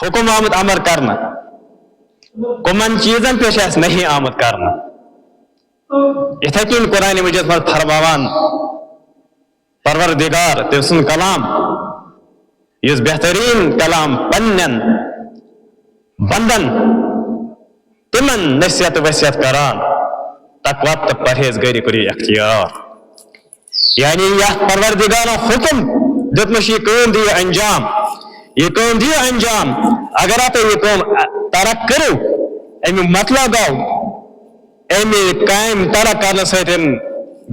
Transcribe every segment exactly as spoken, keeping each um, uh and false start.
حکم آمُت امر کرنہٕ، کمن چیزن پٮ۪ٹھ چھُ اسہِ نہی آمُت کرنہٕ؟ یِتھے کٔنۍ قرآن مجیدس منٛز فرماوان پروردگار، تٔمۍ سُنٛد کلام، یُس بہترین کلام پننٮ۪ن بندن، تِمن نصیحت وصیحت کران، تقوی تہٕ پرہیزگٲری کٔرِو اختیار۔ یعنی یتھ پروردگارن حکم دیُتمُت چھُ، یہِ کٲم دِیِو انجام، یہِ کٲم دِیِو انجام۔ اگر تُہۍ یہِ کٲم ترک کٔرِو، امیُک مطلب گوٚو، امہِ کامہِ ترک کرنہٕ سۭتۍ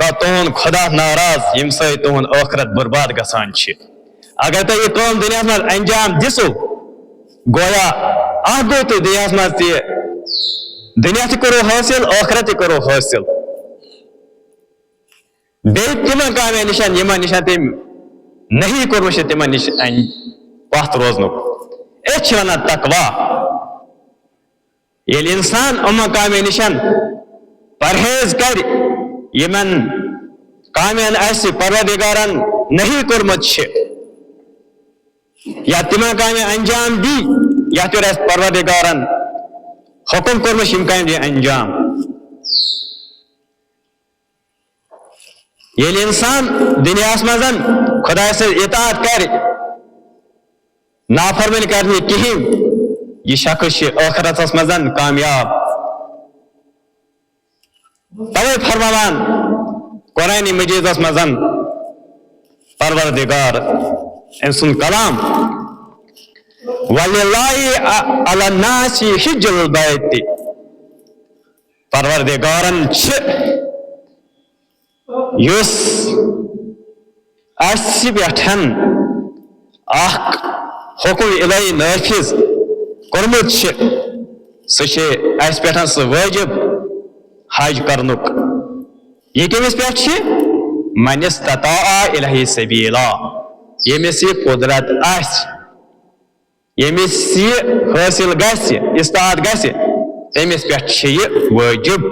گوٚو تُہُنٛد خدا ناراض، ییٚمہِ سۭتۍ تُہُنٛد ٲخرت برباد گژھان چھِ۔ اگر تُہۍ یہِ کٲم دُنیاہس منٛز انجام دِژٕو، گویا اکھ گوٚو تُہۍ دُنیاہس منٛز تہِ، دُنیا تہِ کوٚروٕ حٲصِل، ٲخرت تہِ کوٚروٕ حٲصِل۔ بیٚیہِ تِمن کامٮ۪ن نِش، یِمن نِش تٔمۍ نہی کوٚرمُت چھُ، تِمن نِش اَمہِ پتھ روزنُک۔ أتھۍ چھِ وَنان تقوی۔ ییٚلہِ اِنسان یِمن کامٮ۪ن نِش پرہیز کرِ، یِمن کامٮ۪ن اَسہِ پروردگارن نہی کوٚرمُت چھِ، یا تِمن کامٮ۪ن انجام دی، یتھ پٮ۪ٹھ اَسہِ پروردگارن حکم کوٚرمُت چھُ، یِم کامہِ دی انجام۔ ییٚلہِ اِنسان دُنیاہَس منٛز خۄدایہِ سٕنٛز اطاعت کرِ، نافرمٲنی کرِ نہٕ کِہیٖنۍ، یہِ شخص چھُ ٲخرتَس منٛز کامیاب۔ توے فرماوان قرآن مجیدَس منٛز پروردگار، أمۍ سُنٛد کلام، "وللہ علی الناس حج البیت"، پروردگارن چھِ یُس اَسہِ پٮ۪ٹھ اکھ حکم الہی نافذ کوٚرمُت چھُ، سُہ چھُ اَسہِ پٮ۪ٹھ سُہ وٲجب حج کرنُک۔ یہِ کٔمِس پٮ۪ٹھ چھُ؟ من استطاع الیہ سبیلا، ییٚمِس یہِ قدرت آسہِ۔ ییٚمِس یہِ حٲصِل گژھِ، استطاعت گژھِ، تٔمِس پٮ۪ٹھ چھُ یہِ وٲجِب،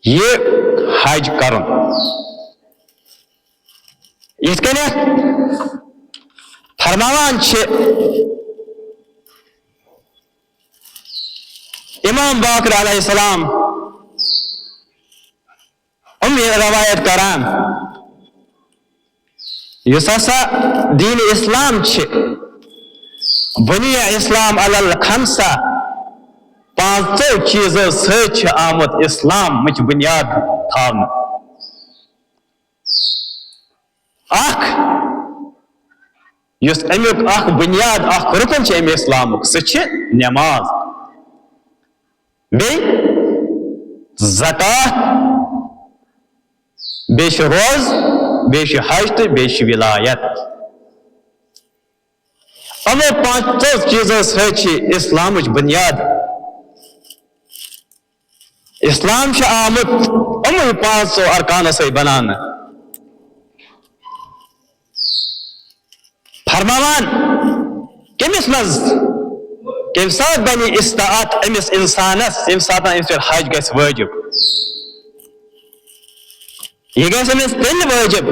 یہِ حج کرُن۔ یِتھ کٔنٮ۪تھ فرماوان چھِ امام باقر علیہ السلام، یِم یہِ روایت کران، یُس ہسا دین اسلام چھِ، بنی اسلام علی الخمسہ، پانٛژو چیٖزو سۭتۍ چھِ آمُت اسلامٕچ بنیاد تھاونہٕ۔ اکھ، یُس امیُک اکھ بنیاد، اکھ رُکُن چھُ امہِ اسلامُک، سُہ چھِ نماز۔ بیٚیہِ زکوٰۃ، بیٚیہِ چھُ روزٕ، بیٚیہِ چھُ حج تہٕ بیٚیہِ چھُ ولایت۔ یِمو پانٛژو چیٖزو سۭتۍ چھِ اسلامٕچ بنیاد۔ اسلام چھُ آمُت یِموٕے پانٛژو ارکانو سۭتۍ بناونہٕ۔ فرماوان، کٔمِس منٛز، کَمہِ ساتہٕ بَنہِ استطاعت أمِس اِنسانَس، ییٚمہِ ساتہٕ أمِس پٮ۪ٹھ حج گژھِ وٲجِب؟ یہِ گژھِ أمِس تیٚلہِ وٲجِب،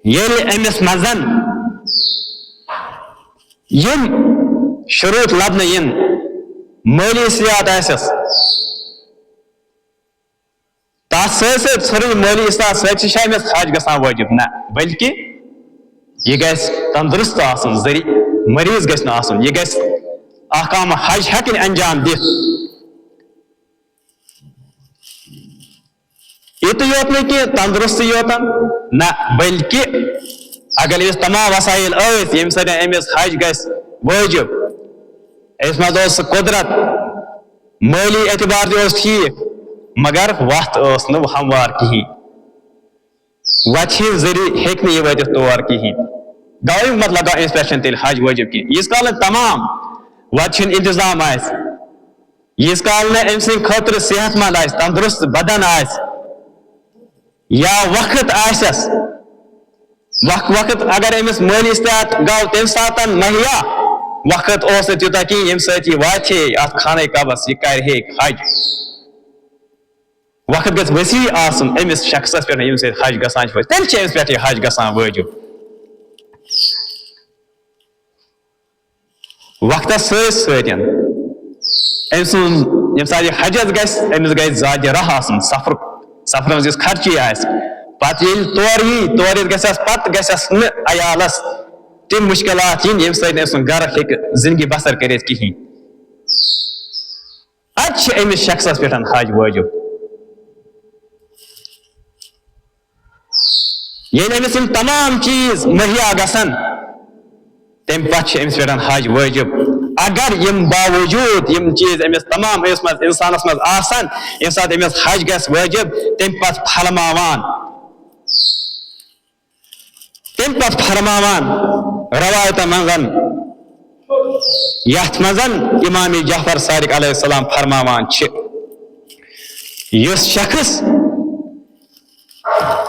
ییٚلہِ أمِس منٛز یِم شروٗط لَبنہٕ یِن، مٲلی استطاعت آسٮ۪س، تَتھ سۭتۍ سۭتۍ ژھٕرٕے مٲلی استطاعت سۭتۍ چھِ شاید أمِس حج گژھان وٲجِب؟ نہ، بلکہِ یہِ گژھِ تندرست آسُن، ذٔریعہٕ مریض گژھِ نہٕ آسُن، یہِ گژھِ احکام حج ہٮ۪کٕنۍ انجام دِتھ۔ یِتُے یوت نہٕ کینٛہہ، تندرست یوت نہ، بلکہِ اگر أمِس تمام وسائل ٲسۍ، ییٚمہِ سۭتۍ أمِس حج گژھِ وٲجِب، أمِس منٛز اوس سُہ قدرت، مٲلی اعتبار تہِ اوس ٹھیٖک، مگر وَتھ ٲس نہٕ ہموار کِہیٖنۍ۔ وَتہِ ہِنٛدۍ ذٔریعہٕ ہیٚکہِ نہٕ یہِ وٲتِتھ تور کِہیٖنۍ۔ گوٚو اَمیُک مطلب گوٚو أمِس پٮ۪ٹھ چھَنہٕ تیٚلہِ حج وٲجِب کِہیٖنۍ۔ ییٖتِس کال نہٕ تمام وَتہِ ہُنٛد انتظام آسہِ، ییٖتِس کال نہٕ أمۍ سٕنٛدِ خٲطرٕ صحت مند آسہِ، تندرست بدن آسہِ، یا وقت آسٮ۪س، وق-، وقت اگر أمِس مٲلی استطاعت گوٚو تَمہِ ساتَن مہیا، وقت اوس نہٕ تیوٗتاہ کِہیٖنۍ ییٚمہِ سۭتۍ یہِ واتہِ ہے اَتھ خانہ کعبَس، یہِ کَرِ ہے حج۔ وقت گژھِ وسیع آسُن أمِس شخصَس پٮ۪ٹھ، ییٚمہِ سۭتۍ حج گژھان چھِ وٲجِب، تیٚلہِ چھِ أمِس پٮ۪ٹھ یہِ حج گژھان وٲجِب۔ وقتس سۭتۍ سۭتۍ أمۍ سُنٛد، ییٚمہِ ساتہٕ یہِ حجس گژھِ، أمِس گژھِ زیادٕ راہ آسُن سفرُک، سفرس منٛز یُس خرچی آسہِ۔ پتہٕ ییٚلہِ تورٕ یی، تورٕ یِتھ گژھٮ۪س، پتہٕ گژھٮ۪س نہٕ عیالس تِم مُشکلات یِنۍ، ییٚمہِ سۭتۍ أمۍ سُنٛد گرٕ ہیٚکہِ زندگی بسر کٔرِتھ کِہیٖنۍ۔ اتہِ چھِ أمِس شخصس پٮ۪ٹھ حج وٲجِب۔ ییٚلہِ أمِس یِم تمام چیٖز مہیا گژھن، تَمہِ پتہٕ چھِ أمِس پٮ۪ٹھ حج وٲجِب۔ اگر یِم باوجوٗد یِم چیٖز أمِس تمام أمِس منٛز، اِنسانس منٛز آسن، ییٚمہِ ساتہٕ أمِس حج گژھِ وٲجِب، تَمہِ پتہٕ فرماوان، تَمہِ پتہٕ فرماوان روایتن منٛز، یتھ منٛز امام جعفر صادق علیہ السلام فرماوان چھِ، یُس شخص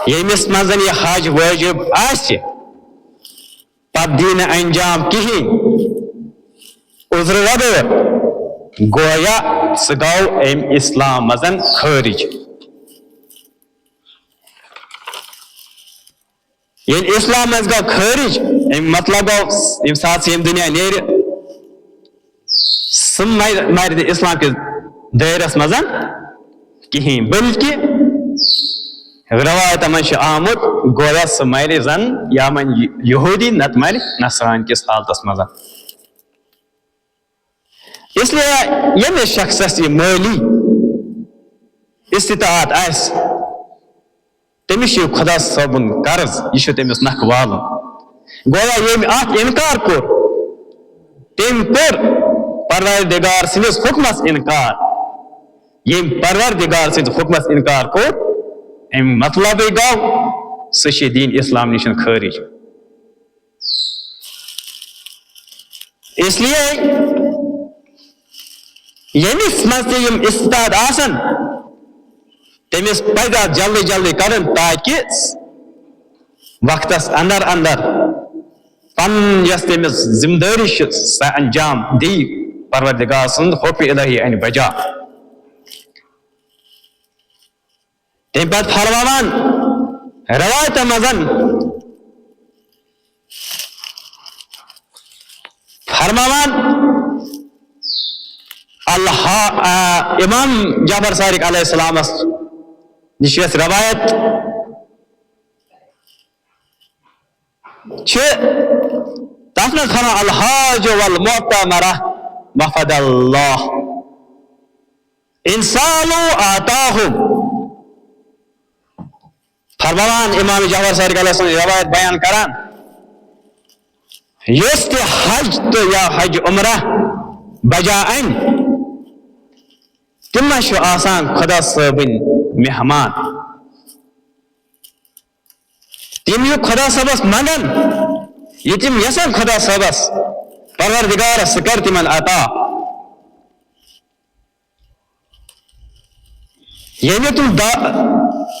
ییٚمِس منٛز یہِ حج وٲجِب آسہِ، پتہٕ دی نہٕ انجام کِہیٖنۍ، عذرٕ وغٲر، گویا سُہ گوٚو اَمہِ اسلام منٛز خٲرج۔ ییٚلہِ اسلام منٛز گوٚو خٲرج، اَمہِ مطلب گوٚو، ییٚمہِ ساتہٕ سُہ ییٚمہِ دُنیا نیرِ، سُہ مَرِ، مَرِ نہٕ اسلام کِس دٲیرس منٛز کِہیٖنۍ، بلکہِ روایتن منٛز چھُ آمُت، گویا سُہ مَرِ زن یا وۄنۍ یہوٗدی، نتہٕ مَرِ نصرٲنۍ کِس حالتس منٛز۔ اس لیے ییٚمِس شخصس یہِ مٲلی استطاعت آسہِ، تٔمِس چھُ خۄدا صٲبُن قرض، یہِ چھُ تٔمِس نکھٕ والُن۔ گویا ییٚمۍ اتھ انکار کوٚر، تٔمۍ کوٚر پروردگار سٕنٛدِس حُکمس انکار۔ ییٚمۍ پروردگار سٕنٛدِ حُکمس انکار کوٚر، اَمہِ مطلبٕے گوٚو، سُہ چھُ دیٖن اسلام نِش خٲرج۔ اس لیے ییٚمِس منٛز تہِ یِم استعداد آسن، تٔمِس پزِ اتھ جلدی جلدی کرُن، تاکہِ وقتس اندر اندر پنُن یۄس تٔمِس ذمہٕ دٲری چھِ، سۄ انجام دی، پروردگار سُنٛد حکم الہی انہِ بجا۔ تَمہِ پتہٕ فرماوان روایتن منٛز، فرماوان الحا-، آ، امام جعفر صادق علیہ السلامس نِش یۄس روایت چھِ، تتھ منٛز فرمان، الحاج والمعتمرہ وفد اللہ، ان سالوا اعطاہم۔ فرماوان امام جعفر صادق علیہ السلام روایت بیان کران، یُس تہِ حج تہٕ یا حج عمرہ بجا انہِ، تِم ما چھِ آسان خۄدا صٲبٕنۍ مہمان؟ تِم یہِ خۄدا صٲبس منٛگن، یہِ تِم یژھن خۄدا صٲبس، پروردگارس، سُہ کرِ تِمن عطا۔ ییٚلہِ تِم دعا،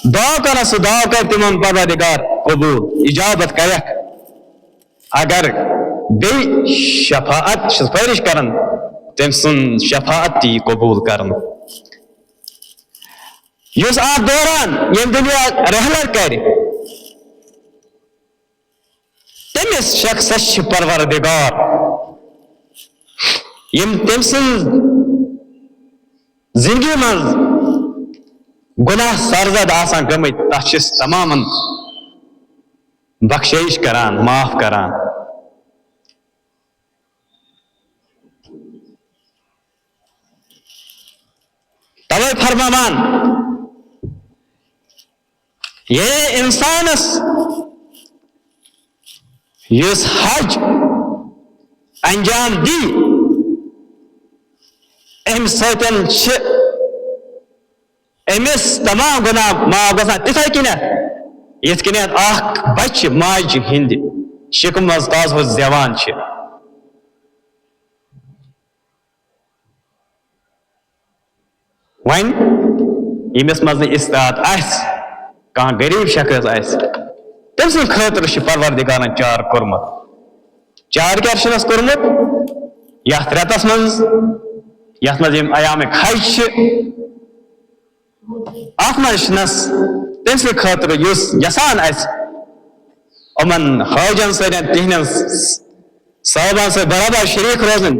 دعا کرن، سُہ دعا کرِ تِمن پروردگار قبول، اجابت کرٮ۪کھ۔ اگر بیٚیہِ شفاعت چھِ سفٲرِش کران، تٔمۍ سٕنٛز شفاعت تہِ یی قبول کرنہٕ۔ یُس اتھ دوران ییٚمہِ دُنیا رحلت کرِ، تٔمِس شخصس چھِ پروردگار، یِم تٔمۍ سٕنٛز زندگی منٛز گناہ سرزد آسان گٔمٕتۍ، تتھ چھِ أسۍ تمامن بخشٲیش کران، معاف کران۔ توے فرماوان، ییٚلہِ انسانس یُس حج انجام دی، امہِ سۭتۍ چھِ أمِس تمام گۄناہ معاف گژھان تِتھے کٔنٮ۪تھ، یِتھ کٔنٮ۪تھ اکھ بچہِ ماجہِ ہٕنٛدِ شِکمہٕ منٛز تازٕ ہوٚژ زٮ۪وان چھِ۔ وۄنۍ ییٚمِس منٛز نہٕ استطاعت آسہِ، کانٛہہ غریٖب شخص آسہِ، تٔمۍ سٕنٛدِ خٲطرٕ چھُ پروردگارن چارٕ کوٚرمُت۔ چارٕ کیٛاہ چھُنس کوٚرمُت؟ یتھ رٮ۪تس منٛز، یتھ منٛز یِم ایام حج چھِ، اتھ منٛز چھُنس تٔمۍ سٕنٛدِ خٲطرٕ یُس یژھان آسہِ، یِمن حٲجن سۭتۍ، تِہنٛدٮ۪ن صحابن سۭتۍ برابر شریٖک روزٕنۍ،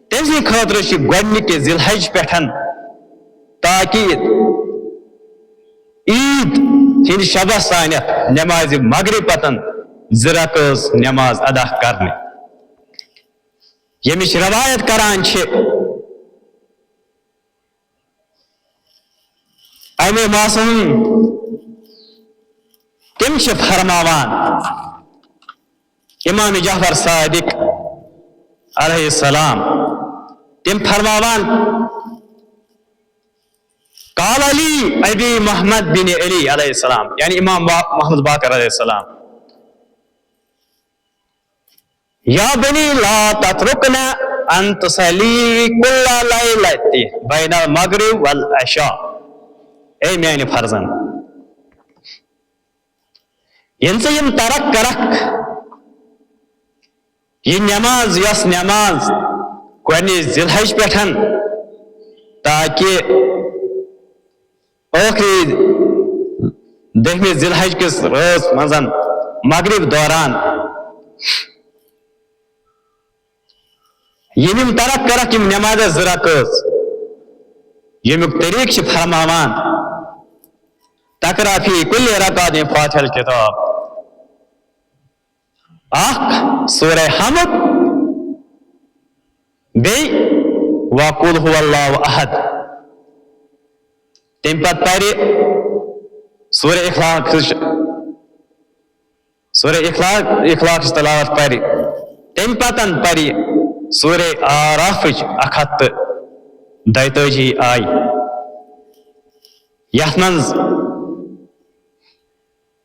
تٔمۍ سٕنٛدِ خٲطرٕ چھِ گۄڈٕنِکہِ ذی الحج پٮ۪ٹھ تاکید عیٖد ہٕنٛدِ شبس تانٮ۪تھ نمازِ مغرب پتن زٕ رکٲژ نماز ادا کرنہِ۔ ییٚمِچ روایت کران چھِ امہِ معصوم، تِم چھِ فرماوان، امام جعفر صادق علیہ السلام، تِم فرماوان، قال علی ابی محمد بن علی علیہ السلام، یعنی امام با-، محمد باقر علیہ السلام، یا بنی لا تترکن ان تصلی کل لیلۃ بین المغرب والعشاء۔ اے میانہِ فرزن، ییٚلہِ ژٕ یِم ترک کرکھ، یہِ نماز، یۄس نماز گۄڈٕنِچ ذی الحج پٮ۪ٹھ تاکہِ ٲخری دٔہمہِ ذی الحج کِس رٲژ منٛز مغرب دوران یِم یِم ترک کرکھ، یِم نمازٕ زٕ رکٲژ، ییٚمیُک طریٖقہٕ چھِ فرماوان، تقرا فی کل رکعت فاتحہ الکتاب، اکھ سورہ حمد، بیٚیہِ وقل هو اللہ احد۔ تَمہِ پتہٕ پرِ سورہ اخلاق، سورہ اخلاق، اخلاقٕچ تلاوت پرِ۔ تَمہِ پتہٕ پرِ سورہ آرافٕچ اکھ ہتھ تہٕ دۄیتٲجی آیہِ، یتھ منٛز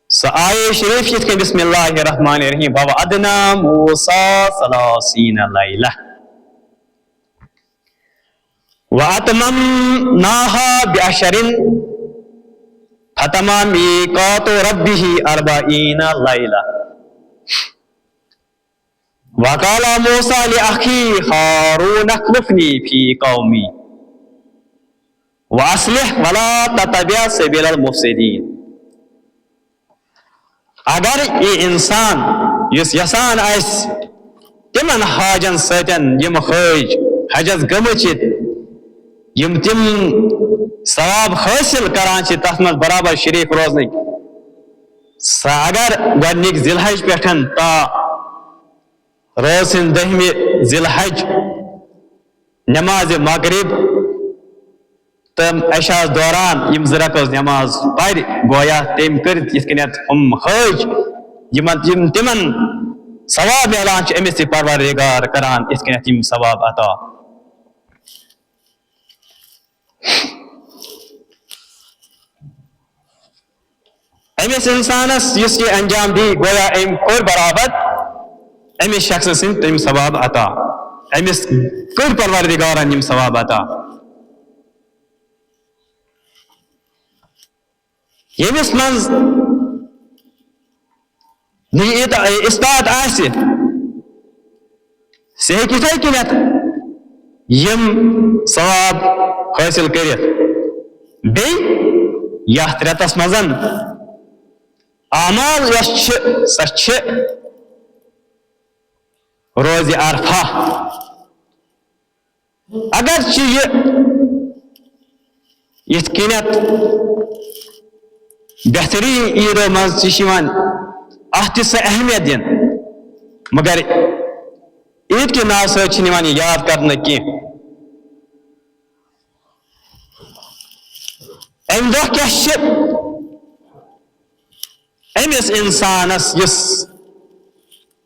سۄ آیے شریف یِتھ کٔنۍ، بسم اللہ الرحمن الرحیم، ووعدنا موسیٰ ثلاثین لیلہ واتممناها بعشر فتم میقات ربه اربعین لیلہ۔ وقال موسیٰ لأخیہ ہارون اخلفنی فی قومی واصلح ولا تتبع سبیل المفسدین۔ اگر یہِ انسان یُس یژھان آسہِ تِمن حاجن سۭتۍ یِم حٲج حجس گٔمٕتۍ چھِ، یِم تِم ثواب حٲصِل کران چھِ، تتھ منٛز برابر شریٖک روزنٕکۍ، سۄ اگر گۄڈٕنِکۍ ذی الحج پٮ۪ٹھ تا رٲژ ہٕنٛدِ دٔہمہِ ذی الحج نمازِ مغرب تہٕ عشاء دوران یِم زٕ رکٲژ نماز پرِ، گویا تٔمۍ کٔرِتھ یِتھ کٔنٮ۪تھ ہُم حٲج، یِمن، یِم تِمن ثواب میلان چھُ، أمِس تہِ پروردگار کران یِتھ کٔنٮ۪تھ یِم ثواب عطا۔ أمِس انسانس یُس یہِ انجام دی، گویا أمۍ کوٚر برابر أمِس شخص سٕنٛدۍ تِم ثواب عطا، أمِس کٔرۍ پروردگارن یِم ثواب عطا۔ ییٚمِس منٛز نہٕ یہِ اطا-، اطاعت آسہِ، سُہ ہیٚکہِ یِتھے کٔنٮ۪تھ یِم ثواب حٲصِل کٔرِتھ۔ بیٚیہِ یتھ رٮ۪تس منٛز اعمال یۄس چھِ، سۄ چھِ روزِ عرفہ۔ اگرچہ یہِ یِتھ کٔنٮ۪تھ بہترین عیدو منٛز تہِ چھِ یِوان اتھ تہِ سۄ اہمیت دِنہٕ، مگر عید کہِ ناو سۭتۍ چھِنہٕ یِوان یہِ یاد کرنہٕ کینٛہہ۔ امہِ دۄہ کیٛاہ چھِ أمِس اِنسانَس یُس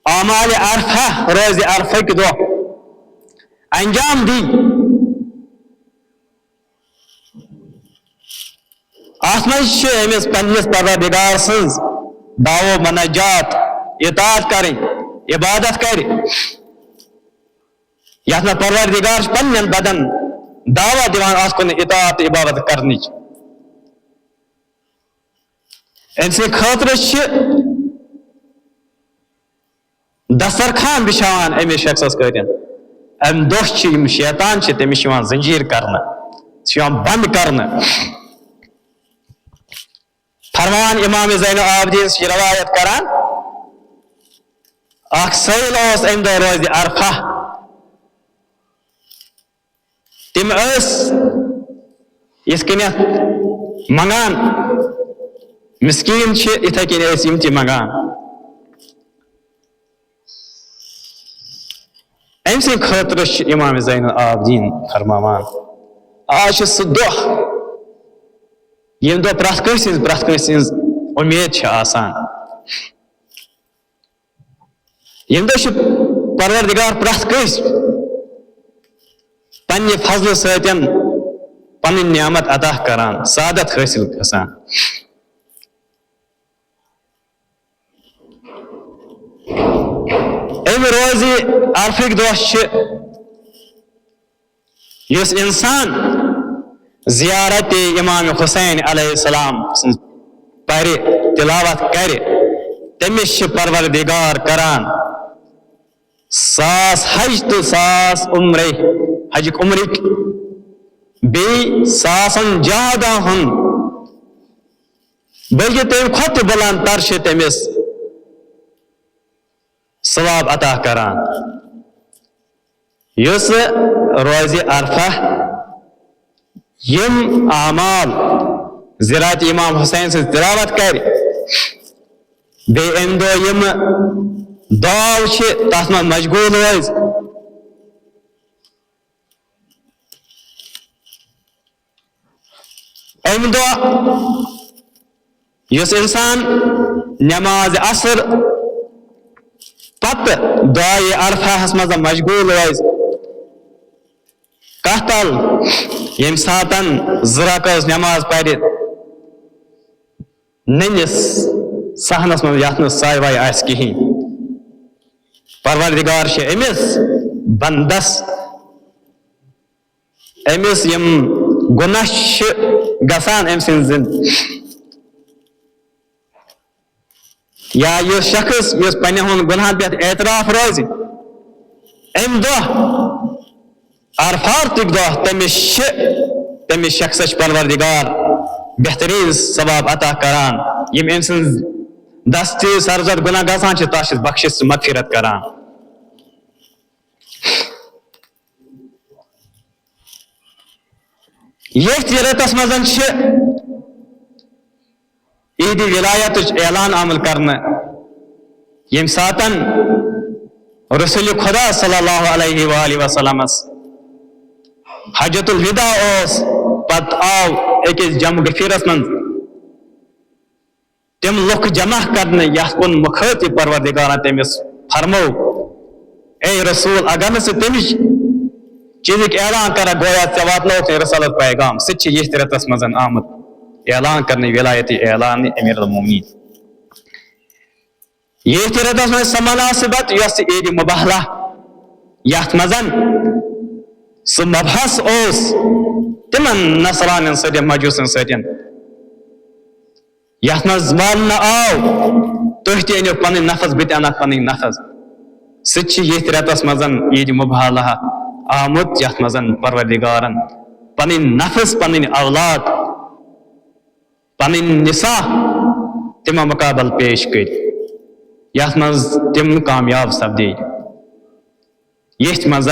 اعمالِ عرفہ، روزِ عرفٕکۍ دۄہ انجام دی، اَتھ منٛز چھِ أمِس پننِس پروردگار سٕنٛز دعوٕ مناجات، اطاعت کرٕنۍ، عبادت کرِ، یَتھ منٛز پروردگار چھُ پننٮ۪ن بندن دعوت دِوان اَتھ کُن اطاعت تہٕ عبادت کرنٕچ۔ أمۍ سٕنٛدِ خٲطرٕ چھِ دسترخوان بِچھاوان أمِس شخصس کٲتٮ۪ن۔ اَمہِ دۄہ چھِ یِم شیطان چھِ، تٔمِس چھِ یِوان زنجیٖر کرنہٕ، سُہ چھُ یِوان بنٛد کرنہٕ۔ فرمان امام زین العابدین چھِ روایت کران، اکھ سٲیِل اوس اَمہِ دۄہ روزِ عرفہ۔ تِم ٲسۍ یِتھ کٔنٮ۪تھ منٛگان، مِسکیٖن چھِ، یِتھَے کٔنۍ ٲسۍ یِم تہِ منٛگان۔ أمۍ سٕنٛدِ خٲطرٕ چھِ اِمام زین العابدیٖن فرماوان، آز چھُ سُہ دۄہ، ییٚمہِ دۄہ پرٛٮ۪تھ کٲنٛسہِ ہٕنٛز، پرٛٮ۪تھ کٲنٛسہِ ہٕنٛز اُمید چھِ آسان۔ ییٚمہِ دۄہ چھُ پروردگار پرٛٮ۪تھ کٲنٛسہِ پننہِ فضلہٕ سۭتۍ پنٕنۍ نعمت عطا کران، سعادت حٲصِل گژھان۔ اَمہِ روزِ عرفٕکۍ دۄہ چھِ یُس اِنسان زیارت امام حسین علیہ السلام سٕنٛز پرِ، تلاوت کرِ، تٔمِس چھِ پروردگار کران ساس حج تہٕ ساس عمرے، حجٕکۍ عمرٕکۍ، بیٚیہِ ساسن جہادن ہُنٛد، بلکہِ تَمہِ کھۄتہٕ تہِ بلند تر چھِ تٔمِس ثواب عطا کران۔ یُس روزِ عرفہ، یِم اعمال زیارت امام حسین سٕنٛز تلاوت کرِ، بیٚیہِ اَمہِ دۄہ یِم دعا چھِ تَتھ منٛز مشغوٗل روزِ، اَمہِ دۄہ یُس اِنسان نماز عصر پتہٕ دعایہِ عرفہَس منٛز مشغوٗل روزِ، کَتھ تَل؟ ییٚمہِ ساتَن زٕ رکٲژ نماز پَرِ نٔنِس صحنَس منٛز، یَتھ نہٕ ساے واے آسہِ کِہیٖنۍ۔ پروردگار چھِ أمِس بندس، أمِس یِم گۄناہ چھِ گژھان أمۍ سٕنٛدِ زِندٕ، یا یُس شخص یُس پننہِ ہُنٛد گۄناہن پٮ۪ٹھ اعتراف روزِ، اَمہِ دۄہ عرفاتٕکۍ دۄہ تٔمِس چھِ، تٔمِس شخصس چھِ پروردگار بہتریٖن ثواب عطا کران۔ یِم أمۍ سٕنٛز دستی سرزد گۄناہ گژھان چھِ، تَس چھِ بخشش تہٕ مغفرت کران۔ ییٚتھۍ رٮ۪تس منٛز چھِ عیٖدِ ولایتٕچ اعلان آمُت کرنہٕ، ییٚمہِ ساتن رسول خدا صلی اللہ علیہ وآلہ وسلمس حجۃ الوداع اوس، پتہٕ آو أکِس جمع غفیرس منٛز تِم لُکھ جمع کرنہٕ، یتھ کُن مُخٲطب پروردگارن تٔمِس فرموو، اے رسول، اگر نہٕ ژٕ تمِچ چیٖزٕکۍ اعلان کرکھ، گویا ژےٚ واتنووُتھ نہٕ رسالت پیغام۔ سُہ تہِ چھُ ییٚتھۍ رٮ۪تس منٛز آمُت اعلان کرنہٕ، ولایت اعلان امیر المومنین۔ ییٚتھۍ رٮ۪تس منٛز سۄ مناسبت یۄس عید مباہلہ، یتھ منٛز سُہ مبحث اوس تِمن نصرانین سۭتۍ، مجوسن سۭتۍ، یتھ منٛز وننہٕ آو، تُہۍ تہِ أنِو پنٕنۍ نفس، بہٕ تہِ انہٕ پنٕنۍ نفس۔ سُہ تہِ چھُ ییٚتھۍ رٮ۪تس منٛز عید مباہلہ آمُت، یتھ منٛز پروردگارن پنٕنۍ نفس، پنٕنۍ اولاد، پنٕنۍ نساء تِمن مقابل پیش کٔرۍ، یتھ منٛز تِم کامیاب سپدے۔ ییٚتھۍ منٛز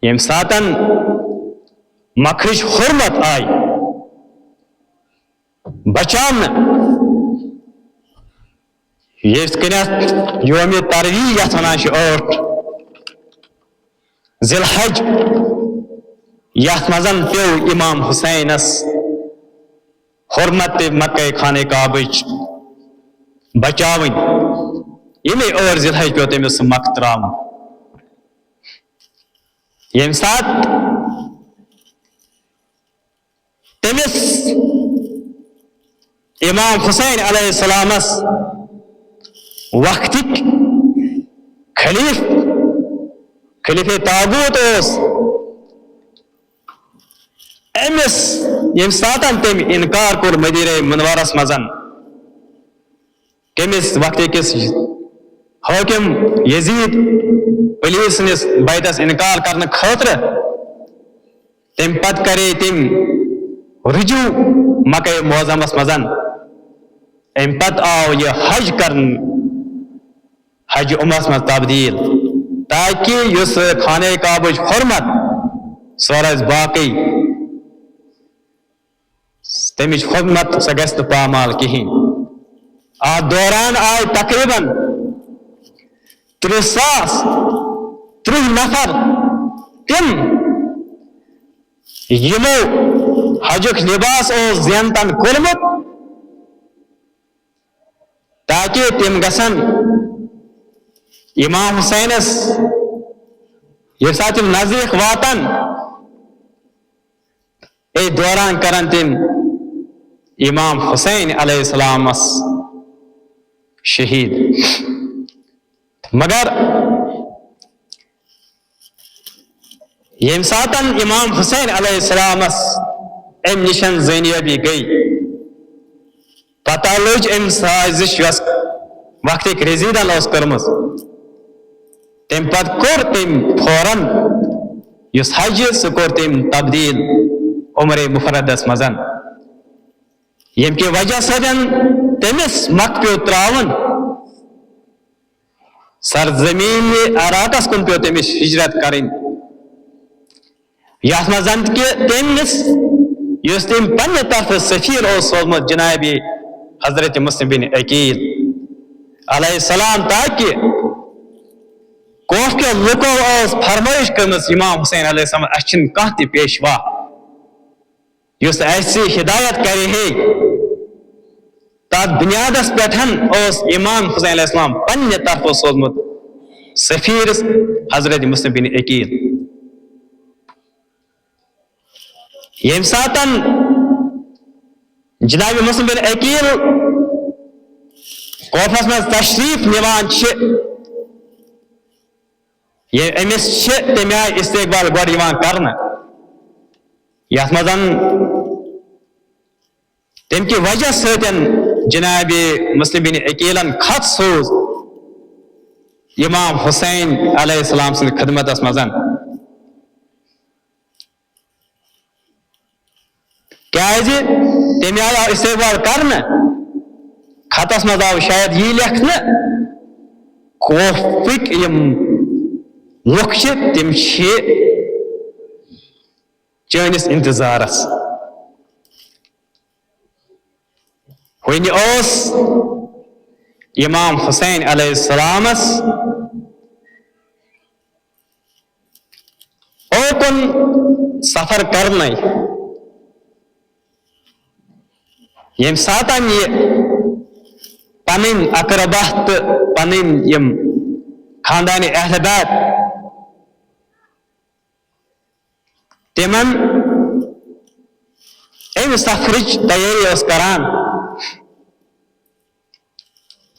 ییٚمہِ ساتن مکہٕچ حرمت آیہِ بچاونہٕ، ییٚتھۍ کٔنٮ۪تھ یومِ ترویہ یتھ ونان چھِ، ٲٹھ ذی الحج، یتھ منٛز پیوٚو امام حسینس حرمت مکہ خانہ کعبٕچ بچاوٕنۍ۔ ییٚمے ٲٹھ ذی الحج پیوٚو تٔمِس سُہ مکہ ترٛاوُن۔ ییٚمہِ ساتہٕ تٔمِس امام حسین علیہ السلامس وقتٕکۍ خلیف، خلیفہ طاغوت اوس، أمِس ییٚمہِ ساتن تٔمۍ انکار کوٚر مدینہ منورس منٛز، کٔمِس وقتہٕ کِس حٲکِم یزید علی سٕنٛدِس بیعتس انکار کرنہٕ خٲطرٕ، تَمہِ پتہٕ کرے تٔمۍ رجوع مکہ معظمس منٛز۔ اَمہِ پتہٕ آو یہِ حج کرنہٕ، حج عمرس منٛز تبدیل، تاکہ یُس خانہ کعبٕچ حرمت سۄ روزِ باقٕے، تمِچ حرمت سۄ گژھِ نہٕ پامال کِہیٖنۍ۔ اتھ دوران آے تقریباً ترٕٛہ ساس، ترٕٛہ نفر تِم، یِمو حجُک لباس اوس زینتن کوٚرمُت، تاکہ تِم گژھن امام حسینس، ییٚمہِ ساتہٕ تِم نزدیٖک واتن، أتھۍ دوران کرن تِم امام حسین علیہ السلامس شہید۔ مگر ییٚمہِ ساتن امام حسین علیہ السلامس امہِ نِشن زٲنیٲبی گٔے، پتہ لٔج امہِ سازش یۄس وقتٕکۍ رٔزیٖدن ٲس کٔرمٕژ۔ تمہِ پتہٕ کوٚر تٔمۍ فوراً یُس حج، سُہ کوٚر تٔمۍ تبدیل عمرِ مفردس منٛز، ییٚمہِ کہِ وجہ سۭتۍ تٔمِس مکہ پیوٚو ترٛاوُن، سرزمین عراقس کُن پیوٚو تٔمِس ہجرت کرٕنۍ، یتھ منٛز زن کہِ تٔمِس، یُس تٔمۍ پننہِ طرفہٕ سفیر اوس سوزمُت جناب حضرت مسلم بن عقیل علیہ السلام، تاکہ کوفہٕ کیو لُکو ٲس فرمٲیش کٔرمٕژ امام حسین علیہ السلام، اسہِ چھِنہٕ کانٛہہ تہِ پیشوا یُس اسہِ ہدایت کرِ ہے۔ تتھ بنیادس پٮ۪ٹھ اوس امام حسین علیہ السلام پننہِ طرفہٕ سوزمُت سفیر حضرت مسلم بن عقیل۔ ییٚمہِ ساتن جناب مسلم بن عقیل کوفس منٛز تشریف نِوان چھِ، یہِ أمِس چھِ تَمہِ آیہِ استقبال گۄڈٕ یِوان کرنہٕ، یَتھ منٛز تَمہِ کہِ وجہ سۭتۍ جناب مسلم بن عقیلن خط سوز امام حسین علیہ السلام سٕنٛدِ خدمتس منٛز۔ کیازِ تَمہِ آیہِ آو استقبال کرنہٕ، خطس منٛز آو شاید یی لیکھنہٕ، کوفٕکۍ یِم لُکھ چھِ، تِم چھِ چٲنِس انتظارس۔ وۄنۍ اوس امام حسین علیہ السلامس اوکُن سفر کرنَے۔ ییٚمہِ ساتَن یہِ پنٕنۍ اقربا تہٕ پنٕنۍ یِم خاندان اہل بیت، تِمن امہِ سفرٕچ تیٲری ٲس کران،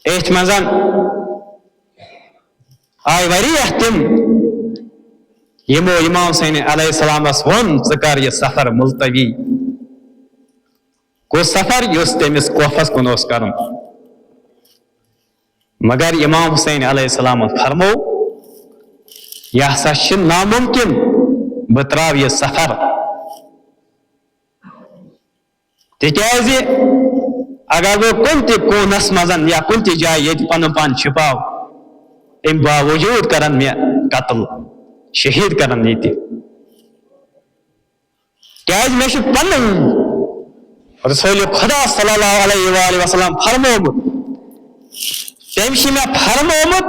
أتھۍ منٛز آے واریاہ تِم، یِمو امام حسین علیہ السلامس ووٚن، "ژٕ کر یہِ سفر ملتوی۔" کُس سفر؟ یُس تٔمِس کوفس کُن اوس کرُن۔ مگر امام حسین علیہ السلامن فرمو، "یہِ ہسا چھِ ناممکن، بہٕ تراو یہِ سفر۔" تِکیازِ اگر بہٕ کُنہِ تہِ کوٗنس منٛز یا کُنہِ تہِ جایہِ ییٚتہِ پنُن پان چھُپاو، امہِ باوجوٗد کرن مےٚ قتل، شہید کرن ییٚتہِ۔ کیازِ مےٚ چھُ پنُن رسول خدا صلی اللہ علیہ وآلہ وسلم فرمومُت، تٔمۍ چھُ مےٚ فرمومُت،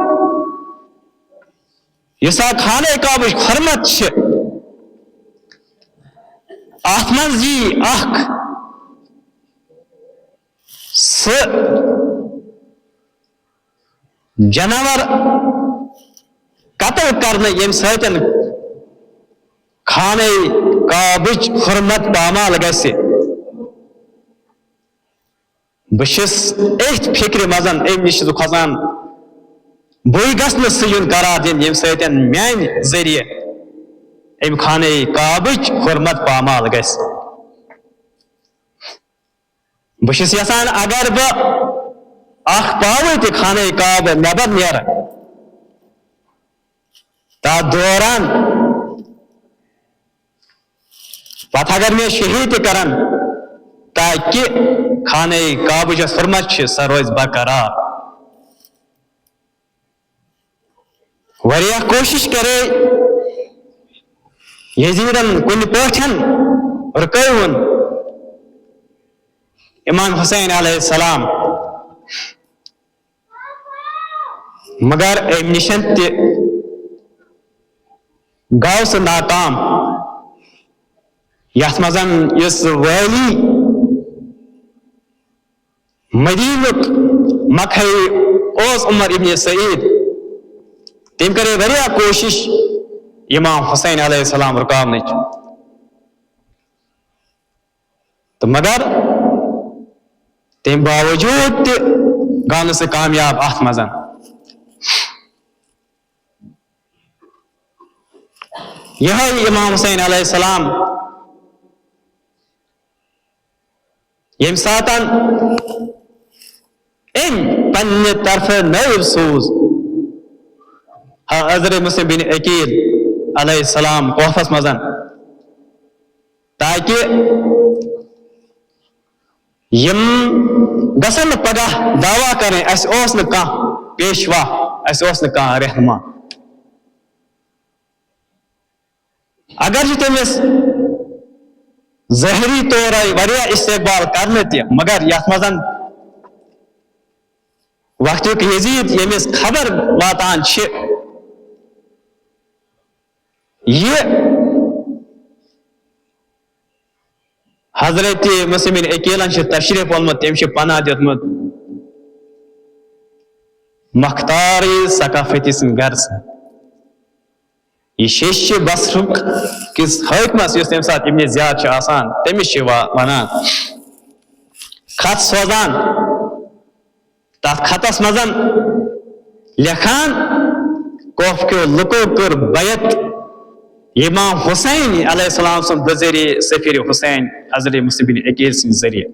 یُس ہا خانہ کعبٕچ حرمت چھِ، اتھ منٛز یی اکھ سُہ جانور قتل کرنہٕ، ییٚمہِ سۭتۍ خانہ کعبٕچ حرمت پامال گژھِ۔ بہٕ چھُس أتھۍ فکرِ منٛز، اَمہِ نِش چھُس بہٕ کھۄژان، بٕے گژھٕ نہٕ سُہ یُن قرار دِنہٕ، ییٚمہِ سۭتۍ میانہِ ذٔریعہٕ اَمہِ خانہ کعبٕچ حرمت پامال گژھِ۔ بہٕ چھُس یژھان، اگر بہٕ اکھ پاوٕے تہِ خانہ کعبہٕ نٮ۪بر نیرٕ، تتھ دوران پتہٕ اگر مےٚ شہید تہِ کرن، تاکہِ خانہ کعبٕچ یۄس حرمت چھِ، سۄ روزِ برقرار۔ واریاہ کوٗشِش کَرے، یزیٖدَن کُنہِ پٲٹھۍ رُکٲوُن امام حسین علیہ السلام، مگر أمۍ نِش تہِ گوٚو سُہ ناکام۔ یَتھ منٛز یُس وٲلی مدینُک مکہ اوس عمر ابن سعید، تٔمۍ کَرے واریاہ کوٗشِش امام حسین علیہ السلام رُکاونٕچ، تہٕ مگر تَمہِ باوجوٗد تہِ گوٚو نہٕ سُہ کامیاب اَتھ منٛز۔ یِہوٚے امام حسین علیہ السلام ییٚمہِ ساتَن أمۍ پننہِ طرفہٕ نٲیِب سوٗز حضرت مسلم بن عقیل علیہ السلام کوفس منٛز، تاکہِ یِم گژھن نہٕ پگاہ دعویٰ کرٕنۍ، اَسہِ اوس نہٕ کانٛہہ پیشوا، اَسہِ اوس نہٕ کانٛہہ رہنما۔ اگر چھُ تٔمِس ظٲہری طورے واریاہ استقبال کرنہٕ تہِ، مگر یتھ منٛز وقتُک یزید ییٚمِس خبر واتان چھِ، یہِ حضرت مسلم بن عقیلن چھُ تشریف اونمُت، تٔمۍ چھُ پناہ دیُتمُت مختار ثقافتی سٕنٛدِ گرٕ سۭتۍ۔ یہِ شیشہِ بصرُک کِس حٲکمس، یُس تَمہِ ساتہٕ ابن زیاد چھُ آسان، تٔمِس چھِ وا-، وَنان، خط سوزان، تَتھ خطس منٛز لیکھان، کوفہٕ کیو لُکو کٔر بیعت امام حسین علیہ السلام سٕنٛد بذریعہ سفیر حسین حضرت مسلم بن عقیل سٕنٛدِ ذٔریعہٕ۔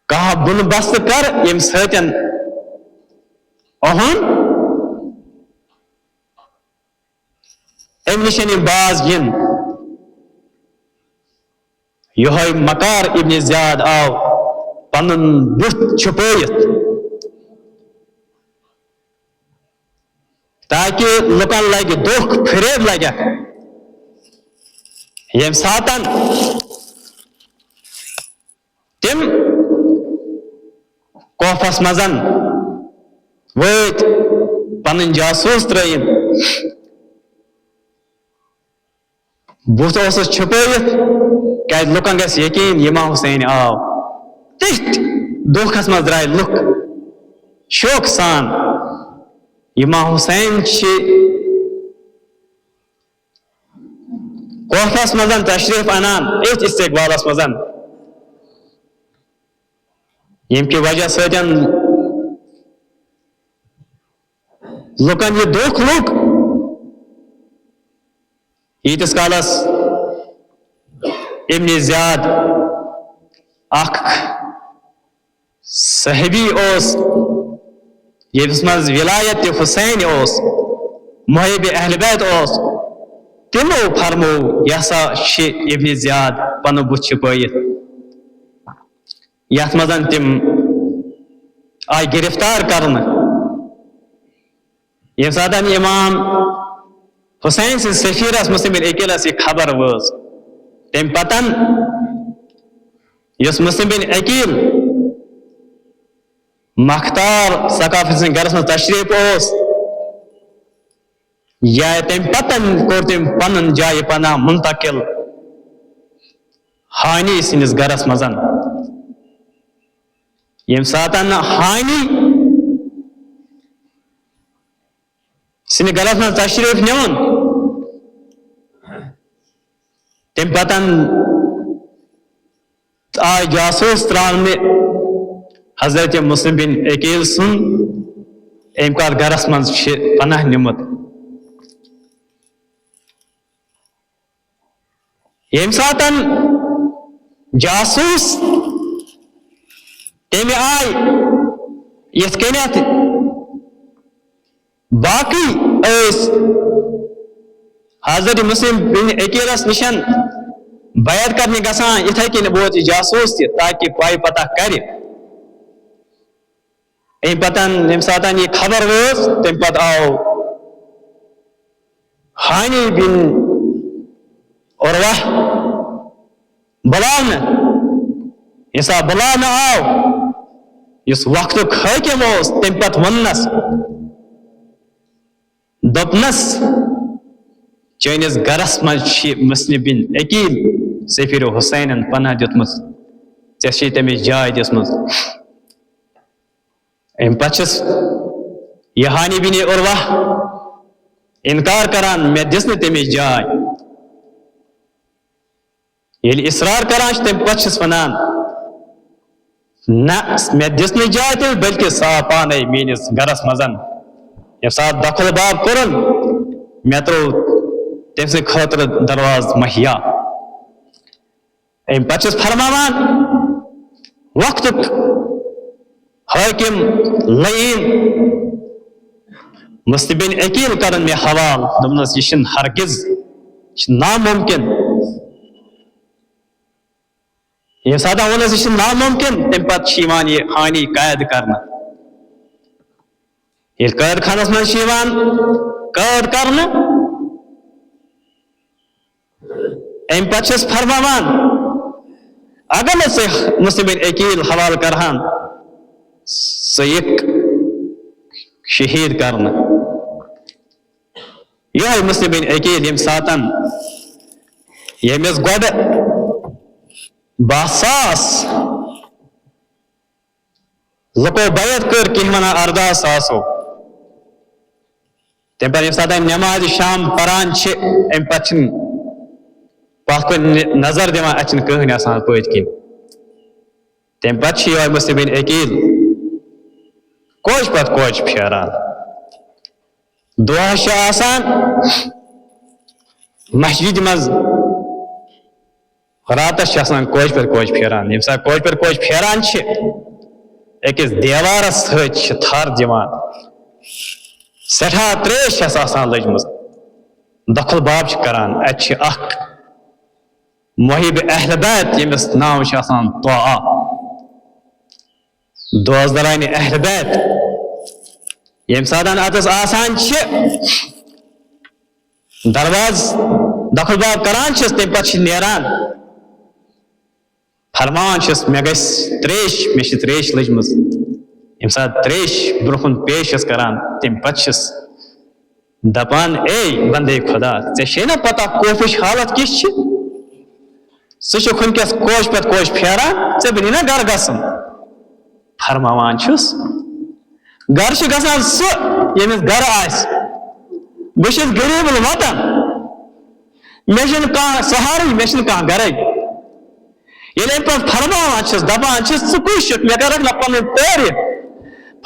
کانٛہہ بُنہٕ بستہٕ کر، ییٚمہِ سۭتۍ أہُنٛد، اَمہِ نِش یِم باز یِن۔ یِہوٚے مکار ابن زیاد آو پنُن بُتھ چھُپٲیِتھ، تاکہِ لُکن لگہِ دھوکہٕ، فریب لگٮ۪کھ۔ ییٚمہِ ساتن تِم کوفس منٛز وٲتۍ، پنٕنۍ جاسوٗس ترٲوِن، بُتھ اوسُس چھُپٲوِتھ، کیازِ لُکن گژھِ یقین، امام حسین آو۔ تٔتھۍ دھوکھس منٛز درٛاے لُکھ شوقہٕ سان۔ امام حسین چھِ کوفس منٛز تشریف انان، أتھۍ استقبالس منٛز، ییٚمہِ کہِ وجہ سۭتۍ لُکن یہِ دھوکہٕ لوٚگ، ییٖتِس کالس ابن زیاد اکھ صحابی اوس، ییٚمِس منٛز ولایت حسین اوس، محب اہل بیت اوس، تِمو فرموو، یہِ ہسا چھِ ابن زیاد پنُن بُتھ چھُپٲیِتھ۔ یتھ منٛز تِم آیہِ گرفتار کرنہٕ۔ ییٚمہِ ساتہٕ امام حسین سٕنٛدِس سفیرس مسلم بن عقیلس یہِ خبر وٲژ، تمہِ پتن یُس مسلم بن عقیل مختار ثقافتی سٕنٛدِس گرس منٛز تشریف اوس، یا تمہِ پتن کوٚر تٔمۍ پنُن جایہِ پناہ منتقل ہانی سٕنٛدِس گرس منٛز۔ ییٚمہِ ساتن ہانی سٕنٛدِ گرس منٛز تشریف نیوٗن، تمہِ پتن آے جاسوٗس تراونہٕ حضرت مسلم بن عقیل سُنٛد، أمۍ کتھ گرس منٛز چھِ پناہ نیوٗمُت۔ ییٚمہِ ساتن جاسوٗس تمہِ آیہِ یِتھ کٔنٮ۪تھ باقٕے ٲسۍ حضرت مسلم بن عقیلس نِش بیعت کرنہِ گژھان، یِتھے کٔنۍ ووت یہِ جاسوٗس تہِ، تاکہِ پاے پتہ کرِ۔ امہِ پتہٕ ییٚمہِ ساتہٕ یہِ خبر وٲژ، تمہِ پتہٕ آو ہانی بن عروہ بُلاونہٕ۔ ییٚمہِ ساتہٕ بُلاونہٕ آو، یُس وقتُک حٲکِم اوس، تمہِ پتہٕ ووٚننس، دوٚپنس، "چٲنِس گرس منٛز چھِ مسلم بن عقیل سفیر حسینن پناہ دیُتمُت، ژےٚ چھے تٔمِس جاے دِژمٕژ۔" امہِ پتہٕ چھُس یہِ ہانی بن عروہ انکار کران، مےٚ دِژ نہٕ تٔمِس جاے۔ ییٚلہِ اصرار کران چھُ، تمہِ پتہٕ چھُس ونان، "نہ، مےٚ دِژ نہٕ جاے تٔمِس، بلکہِ سُہ آو پانے میٲنِس گرس منٛز۔ ییٚمہِ ساتہٕ دخل باب کوٚرُن، مےٚ ترٛوو تٔمۍ سٕنٛدِ خٲطرٕ دروازٕ مہیا۔" امہِ پتہٕ چھُس فرماوان، وقتُک حٲکِم لعین مسلم بن عقیل کرن مےٚ حوالہٕ، دوٚپنس، "یہِ چھُنہٕ ہرگز، یہِ چھُ ناممکن۔" ییٚمہِ ساتہٕ ووٚننس، "یہِ چھُ ناممکن"، تمہِ پتہٕ چھُ یِوان یہِ ہانی قید کرنہٕ۔ ییٚلہِ قٲد خانس منٛز چھِ یِوان قٲد کرنہٕ، امہِ پتہٕ چھِس فرماوان، اگر نہٕ ژٕ مسلم بن عقیل حوالہٕ کرہان، ژٕ یِکھ شہید کرنہٕ۔ یِہوٚے مسلم بن عقیل، ییٚمہِ ساتن، ییٚمِس گۄڈٕ باہ ساس لُکو بیعت کٔر، کینٛہہ وَنان اَرداہ ساسو۔ تَمہِ پَتہٕ ییٚمہِ ساتہٕ أمۍ نٮ۪مازِ شام پَران چھِ، اَمہِ پَتہٕ چھِنہٕ پَتھ کُن نِ-، نظر دِوان، اَتہِ چھِنہٕ کٕہٕنۍ آسان پٔتۍ کِنۍ۔ تَمہِ پَتہٕ چھِ یِہوٚے مسلم بن عقیل کوچہِ پَتہٕ کوچہِ پھیران۔ دۄہَس چھِ آسان مسجدِ منٛز، راتس چھِ آسان کوچہِ پٮ۪ٹھ کوچہِ پھیران۔ ییٚمہِ ساتہٕ کوچہِ پٮ۪ٹھ کوچہِ پھیران چھِ، أکِس دیوارس سۭتۍ چھِ تھر دِوان۔ سٮ۪ٹھاہ ترٛیش چھَس آسان لٔجمٕژ۔ دخل باب چھِ کران۔ اَتہِ چھِ اکھ محب اہل بیت، ییٚمِس ناو چھُ آسان طاعہ، دوست دارانِ اہل بیت۔ ییٚمہِ ساتہٕ اَتَس آسان چھِ، دروازٕ دخل باب کران چھِس، تَمہِ پتہٕ چھِ نیران۔ فرماوان چھِس، "مےٚ گژھِ ترٛیش، مےٚ چھِ ترٛیش لٔجمٕژ۔" ییٚمہِ ساتہٕ ترٛیش برٛونٛہہ کُن پیش چھِس کران، تَمہِ پتہٕ چھِس دپان، "اے بندے خدا، ژےٚ چھے نا پتہ کوفٕچ حالت کِژھ چھِ؟ ژٕ چھُکھ وٕنکیٚس کوچہِ پتہٕ کوچہِ پھیران، ژےٚ بنی نا گرٕ گژھُن؟" فرماوان چھُس، گرٕ چھُ گژھان سُہ، ییٚمِس گرٕ آسہِ۔ بہٕ چھُس غریٖب الوطن، مےٚ چھُنہٕ کانٛہہ سہارٕے، مےٚ چھُنہٕ کانٛہہ گرے۔ ییٚلہِ أمۍ پتہٕ فرماوان چھِس، دپان چھِس، "ژٕ کُس چھُکھ؟ مےٚ کَرَکھ نہ پَنٕنۍ تعریٖف؟"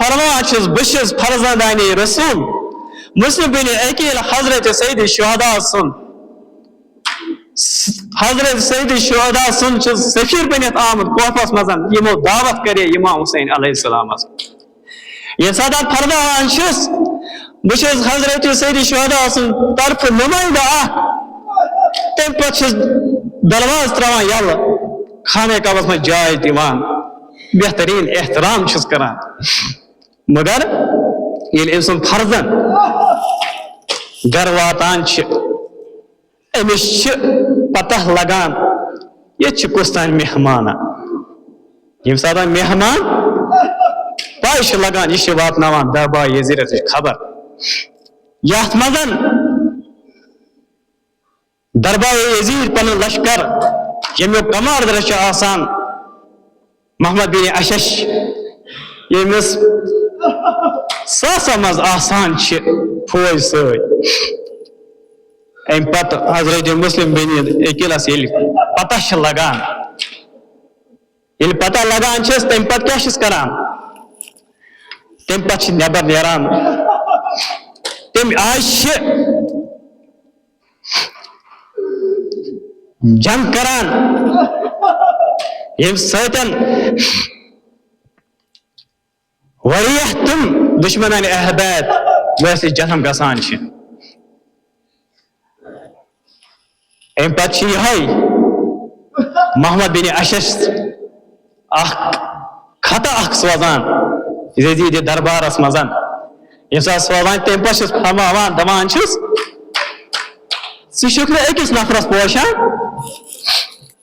فرماوان چھِس، "بہٕ چھُس فرزندانِ رسول، مسلم بن عقیل، حضرت سید شہداء سُنٛد، حضرت سید شہداء سُنٛد چھُس سفیر بٔنِتھ آمُت کوفس منٛز، یِمو دعوت کرے امام حسین علیہ السلامس۔" ییٚمہِ ساتہٕ اَتھ فرماوان چھِس، بہٕ چھُس حضرت سید شہداء سُنٛد طرفہٕ نُمٲیِندٕ اکھ، تَمہِ پتہٕ چھِس دروازٕ ترٛاوان یَلہٕ، خانہ کعبس منٛز جاے دِوان، بہتریٖن احترام چھِس کران۔ مگر ییٚلہِ أمۍ سُنٛد فرزند گرٕ واتان چھِ، أمِس چھِ پتہ لگان، ییٚتہِ چھِ کُس تام مہمانہ۔ ییٚمہِ ساتہٕ مہمان پاے چھِ لگان، یہِ چھِ واتناوان دربار یزیرس نِش خبر۔ یتھ منٛز دربار یزیر پنُن لشکر، ییٚمیُک کمانڈر چھُ آسان محمد بن اشش، ییٚمِس ساسا منٛز آسان چھِ فوج سۭتۍ۔ اَمہِ پتہٕ حضرت مسلم بن عقیلس ییٚلہِ پتہ چھِ لگان، ییٚلہِ پتہ لگان چھِس، تَمہِ پتہٕ کیٛاہ چھِس کران؟ تَمہِ پتہٕ چھِ نٮ۪بر نیران۔ تَمہِ آیہِ چھِ جنگ کران، ییٚمہِ سۭتۍ واریاہ تِم دشمنان اہل بیت وٲسۍ جہنم گژھان چھِ۔ اَمہِ پتہٕ چھِ یِہوٚے محمد بن اشش اکھ خطہ اکھ سوزان، یزیدِ دربارس منٛز۔ ییٚمہِ ساتہٕ سوزان، تَمہِ پتہٕ چھِس فرماوان، دپان چھِس، "ژٕ چھُکھ نہٕ أکِس نفرس پوشان؟"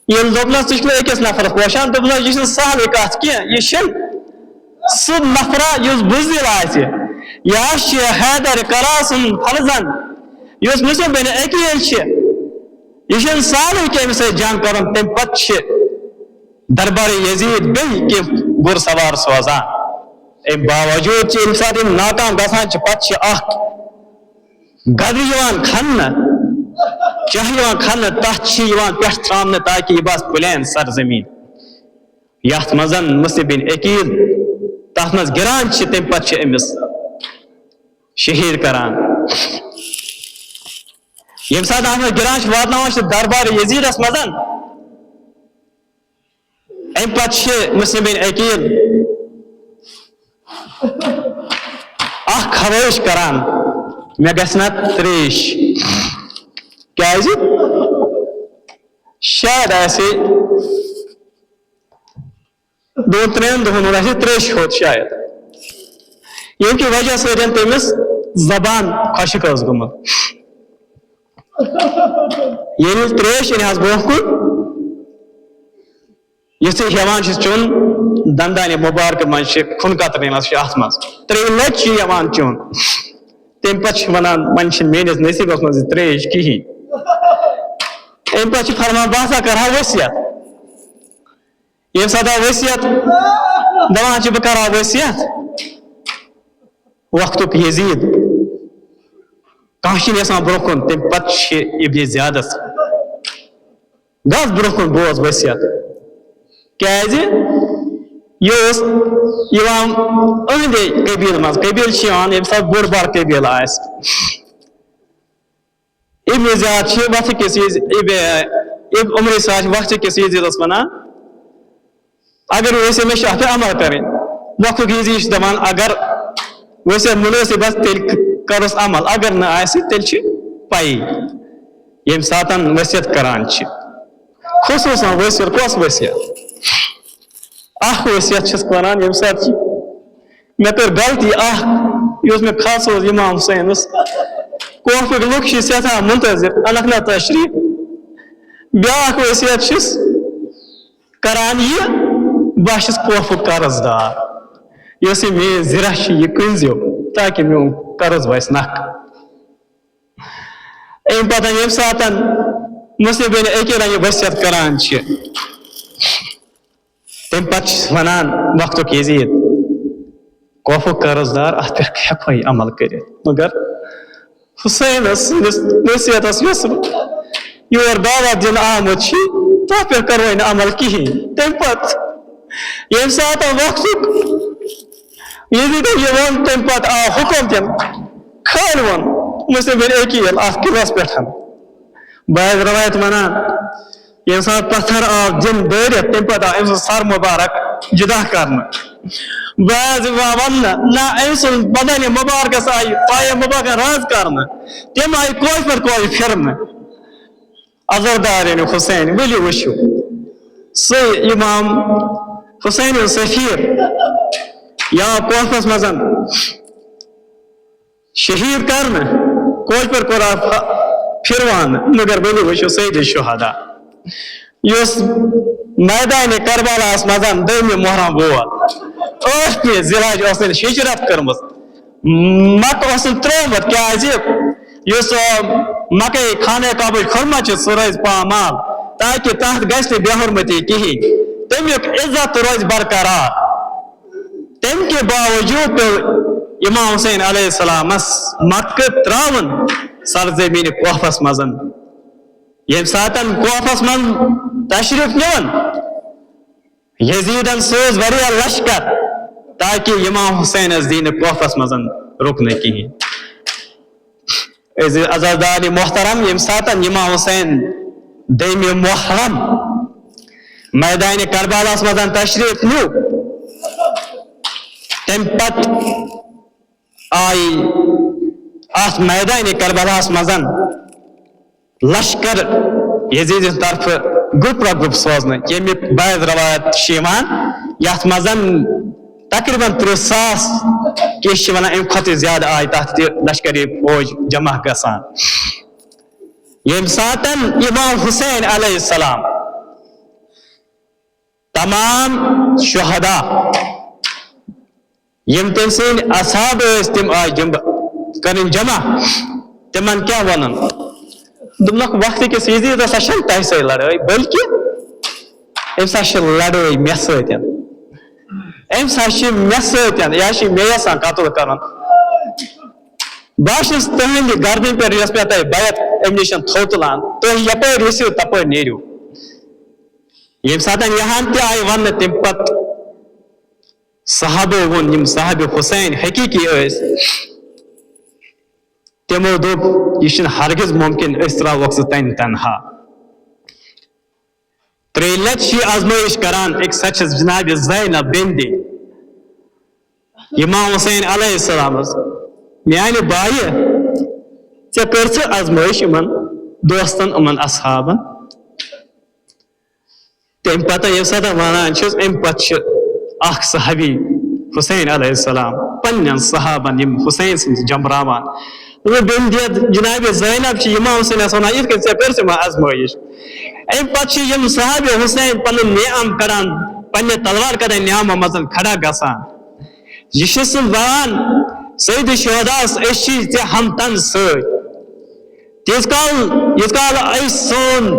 ییٚلہِ دوٚپنس، "ژٕ چھُکھ نہٕ أکِس نفرس پوشان"، دوٚپنس، "یہِ چھُنہٕ سہلٕے کتھ کینٛہہ، یہِ چھُنہٕ سُہ نفرا یُس بُزدِل آسہِ، یا چھِ حیدر کرا سُنٛد فرزند، یُس مُسلم بن عقیل چھِ، یہِ چھُنہٕ سہلٕے کینٛہہ أمِس سۭتۍ جنگ کرُن"۔ تَمہِ پتہٕ چھِ دربار یزید بیٚیہِ کینٛہہ گُر سوار سوزان۔ اَمہِ باوجوٗد چھِ ییٚمہِ ساتہٕ یِم ناکام گژھان چھِ، پتہٕ چھِ اکھ گدٕ یِوان کھننہٕ، چاہ یِوان کھننہٕ، تتھ چھِ یِوان پٮ۪ٹھ ترٛاونہٕ تاکہِ یہِ باسہِ پلین سرزمین، یتھ منٛز مُسلم بن عقیل تتھ منٛز گران چھِ، تمہِ پتہٕ چھِ أمِس شہید کران۔ ییٚمہِ ساتہٕ اتھ منٛز گران چھِ، واتناوان چھِ دربار یزیدس منٛز، امہِ پتہٕ چھِ مُسلم بن عقیل اکھ خواہش کران، مےٚ گژھِ نا تریش۔ کیازِ؟ شاید آسہِ دۄن ترٛٮ۪ن دۄہن ہُنٛد آسہِ تریش ہوٚت شاید، ییٚمہِ کہِ وجہ سۭتۍ تٔمِس زبان خۄشٕک ٲس گٔمٕژ۔ ییٚلہِ تریش أنۍ ہس برونٛہہ کُن، یُتھُے ہٮ۪وان چھُس چیوٚن، دندانہِ مُبارکہٕ منٛز چھِ خُن قطرٕ یِوان، سُہ چھُ اَتھ منٛز۔ ترٛیٚیہِ لَٹہِ چھُ یِوان چیوٚن۔ تَمہِ پَتہٕ چھِ وَنان، "وۄنۍ چھِنہٕ میٛٲنِس نصیٖبَس منٛز یہِ ترٛیش کِہیٖنۍ۔" اَمہِ پَتہٕ چھِ فرمان، "بہٕ ہسا کَرٕ ہا ؤصیت۔" ییٚمہِ ساتہٕ آو ؤصیت، دَپان چھِ، "بہٕ کَرٕ ہا ؤصیت۔" وقتُک یزید، کانٛہہ چھِنہٕ یَژھان برونٛہہ کُن، تَمہِ پَتہٕ چھِ ابن زیادَس گژھ برونٛہہ کُن بوز ؤصیت۔ کیازِ؟ یہِ اوس یِوان أہنٛدے قبیٖلہٕ منٛز۔ قبیٖلہٕ چھِ یِوان ییٚمہِ ساتہٕ بوٚڑ بار قبیٖلہٕ آسہِ۔ ابن زیاد چھِ وقتہٕ کِس یہِ، اب-، اب-، عمرِ سۭتۍ چھِ وقتہٕ کِس یہِ زیٖدَس وَنان، اگر ویسے مےٚ چھِ اَتھ پٮ۪ٹھ عمل کَرٕنۍ۔ وقتُک یہِ زی چھِ دَپان، اگر ویسے مُنٲسِب آسہِ، تیٚلہِ کَروس عمل، اگر نہٕ آسہِ، تیٚلہِ چھِ پَیی۔ ییٚمہِ ساتَن ؤصیت کَران چھِ، خصوٗصاً ؤصیت، کۄس ؤصیت؟ اَکھ ؤصیت چھِس کَران، ییٚمہِ ساتہٕ چھِ مےٚ کٔر غلطی اَکھ، یُس مےٚ خاص اوس اِمام حُسینَس۔ کوفٕکۍ لُکھ چھِ سٮ۪ٹھاہ مُنتظر، اَنَکھ نا تشریٖف۔ بیٛاکھ ؤصیت چھِس کَران یہِ، بہٕ چھُس کوفُک قرض دار، یۄس یہِ میٛٲنۍ زِرہ چھِ، یہِ کٕنۍ زیو، تاکہِ میون قرض وَسہِ نَکھٕ۔ اَمہِ پَتہٕ ییٚمہِ ساتَن مُسلِم بِن عقیٖلَن یہِ ؤصیت کَران چھِ، تَمہِ پَتہٕ چھِ وَنان وقتُک یزیٖد، "کوفُک قرض دار، اَتھ پٮ۪ٹھ ہٮ۪کوے عمل کٔرِتھ، مگر حُسینَس سٕنٛدِس ؤصیتَس یُس یور دعوت دِنہٕ آمُت چھِ، تَتھ پٮ۪ٹھ کَروے نہٕ عمل کِہیٖنۍ۔" تَمہِ پَتہٕ ییٚمہِ ساتَن وقتُک یزیٖدَن یہِ ووٚن، تَمہِ پَتہٕ آو حُکُم دِنہٕ، کھٲلۍ ووٚن مُسلِم بِن عقیٖل اَتھ قلعس پٮ۪ٹھ۔ بعض رِوایت وَنان، ییٚمہِ ساتہٕ پَتھر آو دِنہٕ دٲرِتھ، تَمہِ پَتہٕ آو أمۍ سُنٛد سَر مُبارک جُدا کرنہٕ۔ بعض یِوان وَننہٕ، نہ، أمۍ سُنٛد بدنِ مُبارکَس آیہِ پایہِ مُبارکَن رٲژ کرنہٕ، تِم آیہِ کوفہِ پٮ۪ٹھ کوفہِ پھِرنہٕ۔ عزردار یعنی حُسین، ؤلِو وٕچھِو، سُے اِمام حُسین سفیٖر یا کوفَس منٛز شہید کرنہٕ، کوچ پر کوٚر اَتھ پھِروانہٕ، مگر ؤلِو وٕچھِو سید شہدا، یُس میدانِ کربلاہَس منٛز دٔہمہِ محرم ووت، ٲٹھمہِ ذِلحج ٲس تٔمۍ ہِجرت کٔرمٕژ، مکہٕ اوس نہٕ ترٛوومُت، کیٛازِ یُس، آ، مکے خانہ کعبٕچ حُرمت چھِ، سُہ روزِ پامال، تاکہِ تَتھ گژھِ نہٕ بے حُرمتی کِہیٖنۍ، تَمیُک عزت روزِ برقرار۔ تَمہِ کہِ باوجوٗد پیوٚو اِمام حُسین علیہ السلامَس مکہٕ ترٛاوُن سرزمینہِ کوفَس منٛز۔ ییٚمہِ ساتَن کوفَس منٛز تشریٖف نیوٗن، یزیٖدَن سوز واریاہ لشکر تاکہِ اِمام حُسینَس دی نہٕ کوفَس منٛز رُکنہٕ کِہیٖنۍ۔ عزیز عزادارِ محترم، ییٚمہِ ساتَن اِمام حُسین دٔہمہِ محرم میدانِ کربلاہَس منٛز تشریٖف نیوٗ، تَمہِ پتہٕ آیہِ اَتھ میدانِ کربلاہَس منٛز لشکر یزیٖد سٕنٛدِ طرفہٕ گرُپ رۄگرُپ سوزنہٕ، ییٚمیُک بعض روایت چھِ یِوان، یَتھ منٛز تقریباً ترٕٛہ ساس، کینٛہہ چھِ وَنان اَمہِ کھۄتہٕ زیادٕ آے تَتھ تہِ لشکری فوج جمع گژھان۔ ییٚمہِ ساتَن امام حسین علیہ السلام تمام شہدا یِم تٔمۍ سٕنٛدۍ اصحاب ٲسۍ، تِم آے جم-، کَرٕنۍ جمع۔ تِمَن کیٛاہ وَنُن؟ دوٚپنَکھ، وقتہٕ کِس یزیٖدَس سۭتۍ چھَنہٕ تۄہہِ سۭتۍ لڑٲے، بلکہِ أمِس سۭتۍ چھِ لڑٲے مےٚ سۭتۍ۔ أمِس سۭتۍ چھِ مےٚ سۭتۍ، یہِ چھِ مےٚ یَژھان قتل کَرُن۔ بہٕ چھُس تُہٕنٛدِ گردنہِ پٮ۪ٹھ، یۄس مےٚ تۄہہِ بیعت اَمہِ نِش تھوٚو تُلان، تُہۍ یَپٲرۍ یٔژھِو، تَپٲرۍ نیٖرِو۔ ییٚمہِ ساتَن یِہَن تہِ آیہِ وَننہٕ، تَمہِ پَتہٕ صحابو ووٚن، یِم صحابِ حسین حقیٖقی ٲسۍ، تِمو دوٚپ، یہِ چھُنہٕ ہرگز مُمکِن، أسۍ ترٛاووکھ ژٕ تَنہِ تنہا۔ ترٛیٚیہِ لٹہِ چھِ یہِ آزمٲیِش کران، أکِس لٹہِ چھَس جناب زینب بیٚنہِ تہِ امام حسین علیہ السلامس، میانہِ بایہِ، ژےٚ کٔر ژٕ آزمٲیِش یِمن دوستن، یِمن اصحابن؟ تَمہِ پتہٕ ییٚمہِ ساتہٕ وَنان چھِس، اَمہِ پتہٕ چھِ اکھ صحابی حسین علیہ السلام پننٮ۪ن صحابن، یِم حسین سٕنٛز جمراوان، دوٚپُن، بیٚنہِ دِتھ جناب زینب چھِ امام حسینس وَنان، یِتھ کٔنۍ ژےٚ کٔر ژٕ مےٚ آزمٲیِش۔ اَمہِ پتہٕ چھِ یِم صحابی حسین پنُن نیام کڑان، پننہِ تلوار کڑان نیامہٕ منٛز کھڑا گژھان۔ یہِ چھِ سُہ وَنان، سید شہداہس، أسۍ چھِ ژےٚ ہمتن سۭتۍ۔ تیٖژ کال، ییٖژ کال أسۍ سون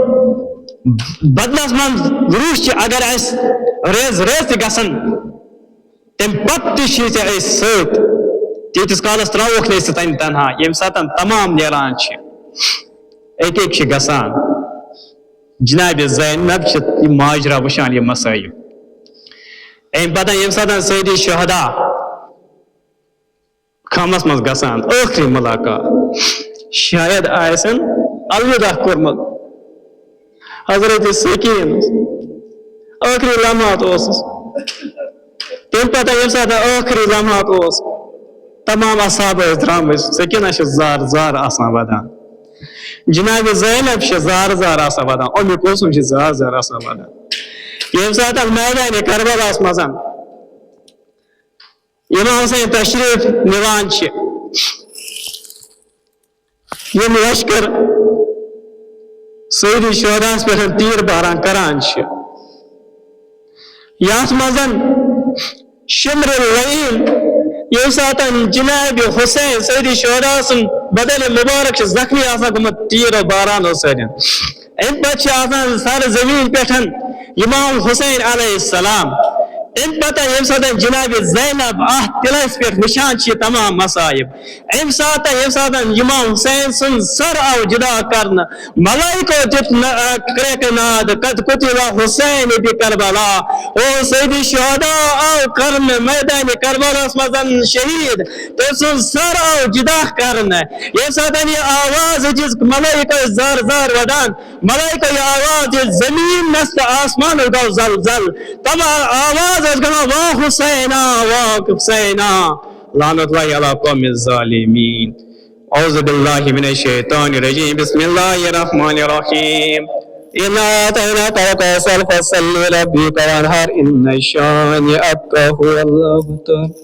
بدنس منٛز روح چھِ، اگر اَسہِ ریز ریز تہِ گژھن، تَمہِ پتہٕ تہِ چھِ ژےٚ أسۍ سۭتۍ۔ تیٖتِس کالس ترٛاووکھ نہٕ أسۍ ژٕ تَنہِ تنہا۔ ییٚمہِ ساتن تمام نیران چھِ، اَکہِ اَکہِ چھِ گژھان۔ جناب زینب چھِ یہِ ماجرا وٕچھان، یہِ مصٲیب۔ اَمہِ پتہٕ ییٚمہِ ساتن سید شہدا خیمس منٛز گژھان، ٲخری ملاقات، شاید آسن الوداع کوٚرمُت حضرت سکینس۔ ٲخری لمحات اوسُس۔ تَمہِ پتہٕ ییٚمہِ ساتہٕ ٲخری لمحات اوس، تمام اصحاب ٲسۍ درٛامٕتۍ، سکینہ چھِ زار زار آسان ودان، جناب زینب چھِ زار زار آسان ودان، ام کلثوم چھِ زار زار آسان ودان۔ ییٚمہِ ساتہٕ میدانِ کربلاہس منٛز امام حسین تشریف نِوان چھِ، یِم لشکر سید شہداہس پٮ۪ٹھ تیٖر باران کران چھِ، یتھ منٛز شمر اللعین، ییٚمہِ ساتہٕ جناب حسین سید شہدا سُنٛد بدن مبارک چھُ زخمی آسان گوٚمُت تیٖر و بارانو سۭتۍ، اَمہِ پتہٕ چھِ آسان سر زٔمیٖن پٮ۪ٹھ امام حسین علیہ السلام۔ اَمہِ پتہٕ ییٚمہِ ساتہٕ جناب زینب اَتھ تِلَس پٮ۪ٹھ وٕچھان چھِ یہِ تمام مصائب، اَمہِ ساتہٕ ییٚمہِ ساتہٕ امام حسین سُنٛد سر آو جدا کرنہٕ، ملائکو دیُت ن-، آ، کرٛیکہٕ ناد، "قد قتل حسین بکربلا"، او سید شہدا آو کرنہٕ میدانِ کربلاہس منٛز شہید، تٔمۍ سُنٛد سر آو جدا کرنہٕ۔ ییٚمہِ ساتہٕ یہِ آواز ہیٚژ ملائکو زار زار وَدان، ملائکو یہِ آواز ییٚلہِ زٔمیٖنَس تہٕ آسمانَس گوٚو زلزل، تِم آواز ٲسۍ گژھان، "وا حسینا، وا حسینا، لعنت اللہ علی قوم الظالمین۔" اعوذ باللہ من الشیطان الرجیم، بسم اللہ الرحمن الرحیم۔ انا اعطیناک الکوثر، فصل لربک وانحر، ان شانئک هو الابتر۔